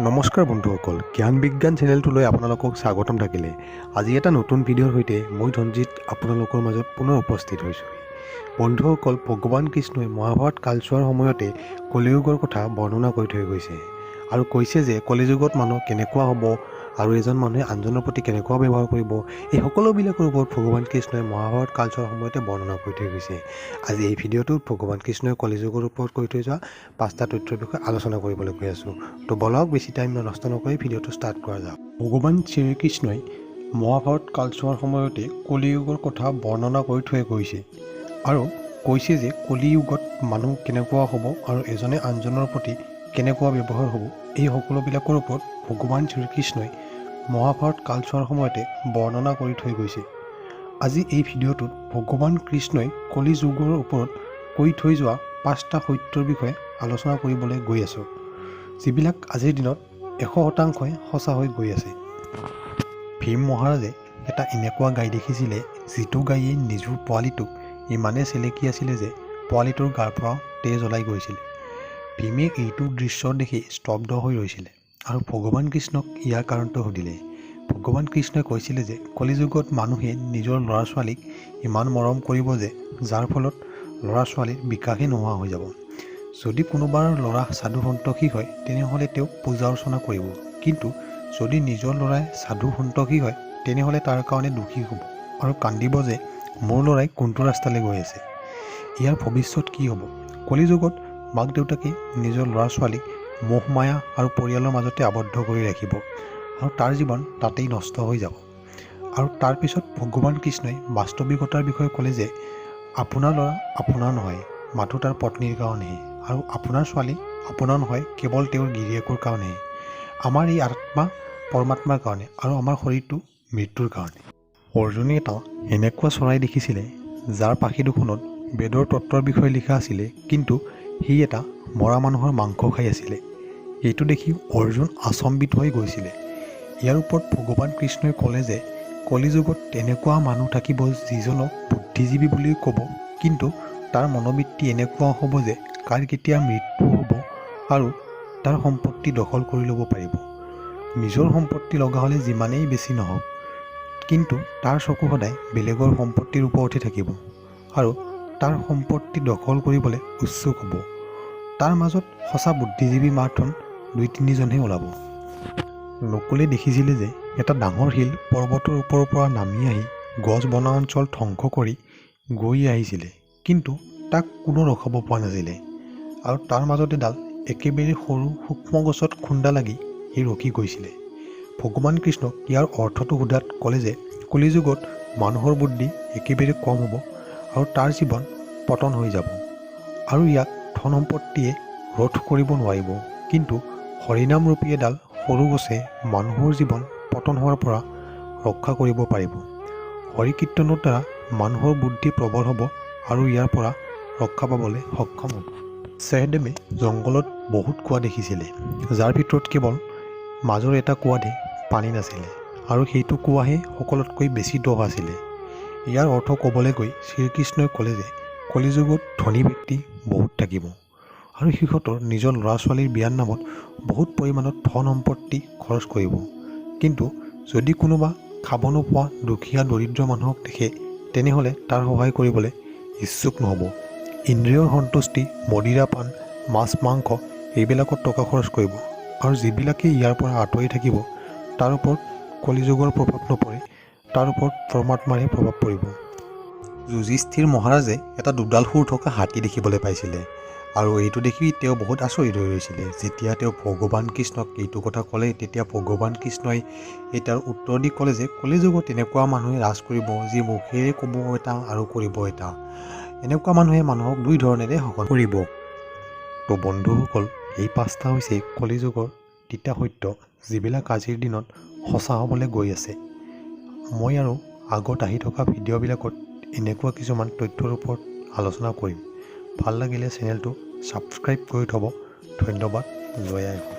নমস্কাৰ বন্ধুসকল, জ্ঞান বিজ্ঞান চেনেলটোলৈ আপোনালোকক স্বাগতম থাকিলে। আজি এটা নতুন ভিডিঅ'ৰ সৈতে মই ধনজিত আপোনালোকৰ মাজত পুনৰ উপস্থিত হৈছোঁ। বন্ধুসকল, ভগৱান কৃষ্ণই মহাভাৰত কালচোৱাৰ সময়তে কলিযুগৰ কথা বৰ্ণনা কৰি থৈ গৈছে আৰু কৈছে যে কলিযুগত মানুহ কেনেকুৱা হ'ব আৰু এজন মানুহে আনজনৰ প্ৰতি কেনেকুৱা ব্যৱহাৰ কৰিব। এই সকলোবিলাকৰ ওপৰত ভগৱান কৃষ্ণই মহাভাৰত কালচোৱাৰ সময়তে বৰ্ণনা কৰি থৈ গৈছে। আজি এই ভিডিঅ'টোত ভগৱান কৃষ্ণই কলিযুগৰ ওপৰত কৰি থৈ যোৱা পাঁচটা তথ্যৰ বিষয়ে আলোচনা কৰিবলৈ গৈ আছোঁ। তো বলক, বেছি টাইম নষ্ট নকৰি ভিডিঅ'টো ষ্টাৰ্ট কৰা যাওক। ভগৱান শ্ৰীকৃষ্ণই মহাভাৰত কালচোৱাৰ সময়তে কলিযুগৰ কথা বৰ্ণনা কৰি থৈ গৈছে আৰু কৈছে যে কলিযুগত মানুহ কেনেকুৱা হ'ব আৰু এজনে আনজনৰ প্ৰতি কেনেকুৱা ব্যৱহাৰ হ'ব। এই সকলোবিলাকৰ ওপৰত ভগৱান শ্ৰীকৃষ্ণই মহাভাৰত কালচোৱাৰ সময়তে বৰ্ণনা কৰি থৈ গৈছে। আজি এই ভিডিঅ'টোত ভগৱান কৃষ্ণই কলিযুগৰ ওপৰত কৈ থৈ যোৱা পাঁচটা সত্যৰ বিষয়ে আলোচনা কৰিবলৈ গৈ আছোঁ, যিবিলাক আজিৰ দিনত 100%ই সঁচা হৈ গৈ আছে। ভীম মহাৰাজে এটা এনেকুৱা গাই দেখিছিলে, যিটো গাইয়ে নিজৰ পোৱালিটোক ইমানেই চেলেকি আছিলে যে পোৱালিটোৰ গাৰ পৰা তেজ ওলাই গৈছিলে। ভীমে এইটো দৃশ্য দেখি স্তব্ধ হৈ ৰৈছিলে আৰু ভগৱান কৃষ্ণক ইয়াৰ কাৰণটো সুধিলে। ভগৱান কৃষ্ণই কৈছিলে যে কলিযুগত মানুহে নিজৰ ল'ৰা ছোৱালীক ইমান মৰম কৰিব যে যাৰ ফলত ল'ৰা ছোৱালীৰ বিকাশেই নোহোৱা হৈ যাব। যদি কোনোবাৰ ল'ৰা সাধু সন্তোষী হয়, তেনেহ'লে তেওঁক পূজা অৰ্চনা কৰিব। কিন্তু যদি নিজৰ ল'ৰাই সাধু সন্তোষী হয়, তেনেহ'লে তাৰ কাৰণে দুখী হ'ব আৰু কান্দিব যে মোৰ ল'ৰাই কোনটো ৰাস্তালৈ গৈ আছে, ইয়াৰ ভৱিষ্যত কি হ'ব। কলিযুগত মাক দেউতাকে নিজৰ ল'ৰা ছোৱালীক মোহ মায়া আৰু পৰিয়ালৰ মাজতে আবদ্ধ কৰি ৰাখিব আৰু তাৰ জীৱন তাতেই নষ্ট হৈ যাব। আৰু তাৰপিছত ভগৱান কৃষ্ণই বাস্তৱিকতাৰ বিষয়ে ক'লে যে আপোনাৰ ল'ৰা আপোনাৰ নহয়, মাথো তাৰ পত্নীৰ কাৰণেহে আৰু আপোনাৰ ছোৱালী আপোনাৰ নহয়, কেৱল তেওঁৰ গিৰিয়েকৰ কাৰণেহে। আমাৰ এই আত্মা পৰমাত্মাৰ কাৰণে আৰু আমাৰ শৰীৰটো মৃত্যুৰ কাৰণে। অৰ্জুনে এটা এনেকুৱা চৰাই দেখিছিলে, যাৰ পাখি দুখনত বেদৰ তত্ত্বৰ বিষয়ে লিখা আছিলে, কিন্তু সি এটা মৰা মানুহৰ মাংস খাই আছিলে। এইটো দেখি অৰ্জুন আচম্বিত হৈ গৈছিলে। ইয়াৰ ওপৰত ভগৱান কৃষ্ণই ক'লে যে কলিযুগত তেনেকুৱা মানুহ থাকিব, যিজনক বুদ্ধিজীৱী বুলি ক'ব, কিন্তু তাৰ মনোবৃত্তি এনেকুৱা হ'ব যে কাৰ কেতিয়া মৃত্যু হ'ব আৰু তাৰ সম্পত্তি দখল কৰি ল'ব পাৰিব। নিজৰ সম্পত্তি লগা হ'লে যিমানেই বেছি নহওক, কিন্তু তাৰ চকু সদায় বেলেগৰ সম্পত্তিৰ ওপৰতহে থাকিব আৰু তাৰ সম্পত্তি দখল কৰিবলৈ উৎসুক হ'ব। তাৰ মাজত সঁচা বুদ্ধিজীৱী মাথোন দুই তিনিজনহে ওলাব। নকুলে দেখিছিলে যে এটা ডাঙৰ শিল পৰ্বতৰ ওপৰৰ পৰা নামি আহি গছ বনাঞ্চল ধ্বংস কৰি গৈ আহিছিলে, কিন্তু তাক কোনো ৰখাব পৰা নাছিলে আৰু তাৰ মাজত এডাল একেবাৰে সৰু সূক্ষ্ম গছত খুন্দা লাগি সি ৰখি গৈছিলে। ভগৱান কৃষ্ণক ইয়াৰ অৰ্থটো সোধাত ক'লে যে কলিযুগত মানুহৰ বুদ্ধি একেবাৰে কম হ'ব আৰু তাৰ জীৱন পতন হৈ যাব আৰু ইয়াক ধন সম্পত্তিয়ে ৰোধ কৰিব নোৱাৰিব। কিন্তু হৰিনামৰূপী এডাল সৰু গছে মানুহৰ জীৱন পতন হোৱাৰ পৰা ৰক্ষা কৰিব পাৰিব। হৰি কীৰ্তনৰ দ্বাৰা মানুহৰ বুদ্ধি প্ৰবল হ'ব আৰু ইয়াৰ পৰা ৰক্ষা পাবলৈ সক্ষম হ'ব। সহদেৱে জংঘলত বহুত কুঁৱা দেখিছিলে, যাৰ ভিতৰত কেৱল মাজৰ এটা কুঁৱাতহে পানী নাছিলে আৰু সেইটো কুঁৱাহে সকলোতকৈ বেছি দ আছিলে। ইয়াৰ অৰ্থ ক'বলৈ গৈ শ্ৰীকৃষ্ণই ক'লে যে কলিযুগত ধনী ব্যক্তি বহুত থাকিব আৰু সিহঁতৰ নিজৰ ল'ৰা ছোৱালীৰ বিয়াৰ নামত বহুত পৰিমাণত ধন সম্পত্তি খৰচ কৰিব। কিন্তু যদি কোনোবা খাব নোপোৱা দুখীয়া দৰিদ্ৰ মানুহক দেখে, তেনেহ'লে তাৰ সহায় কৰিবলৈ ইচ্ছুক নহ'ব। ইন্দ্ৰিয়ৰ সন্তুষ্টি, মদিৰা পান, মাছ মাংস এইবিলাকত টকা খৰচ কৰিব আৰু যিবিলাকে ইয়াৰ পৰা আঁতৰি থাকিব, তাৰ ওপৰত কলিযুগৰ প্ৰভাৱ নপৰে, তাৰ ওপৰত পৰমাত্মাৰহে প্ৰভাৱ পৰিব। যুধিষ্ঠিৰ মহাৰাজে এটা দুডাল শুঁৰ থকা হাতী দেখিবলৈ পাইছিলে আৰু এইটো দেখি তেওঁ বহুত আচৰিত হৈ গৈছিলে। যেতিয়া তেওঁ ভগৱান কৃষ্ণক এইটো কথা ক'লে, তেতিয়া ভগৱান কৃষ্ণই এই তাৰ উত্তৰ দি ক'লে যে কলিযুগত তেনেকুৱা মানুহে ৰাজ কৰিব, যি মুখেৰে ক'ব এটা আৰু কৰিব এটা। এনেকুৱা মানুহে মানুহক দুই ধৰণেৰে শোষণ কৰিব। তো বন্ধুসকল, এই পাঁচটা হৈছে কলিযুগৰ তিতা সত্য, যিবিলাক আজিৰ দিনত সঁচা হ'বলৈ গৈ আছে। মই আৰু আগত আহি থকা ভিডিঅ'বিলাকত এনেকুৱা কিছুমান তথ্যৰ ওপৰত আলোচনা কৰিম। ভাল লাগিলে চেনেলটো ছাবস্ক্ৰাইব কৰি থ'ব। ধন্যবাদ। জয় আই অসম।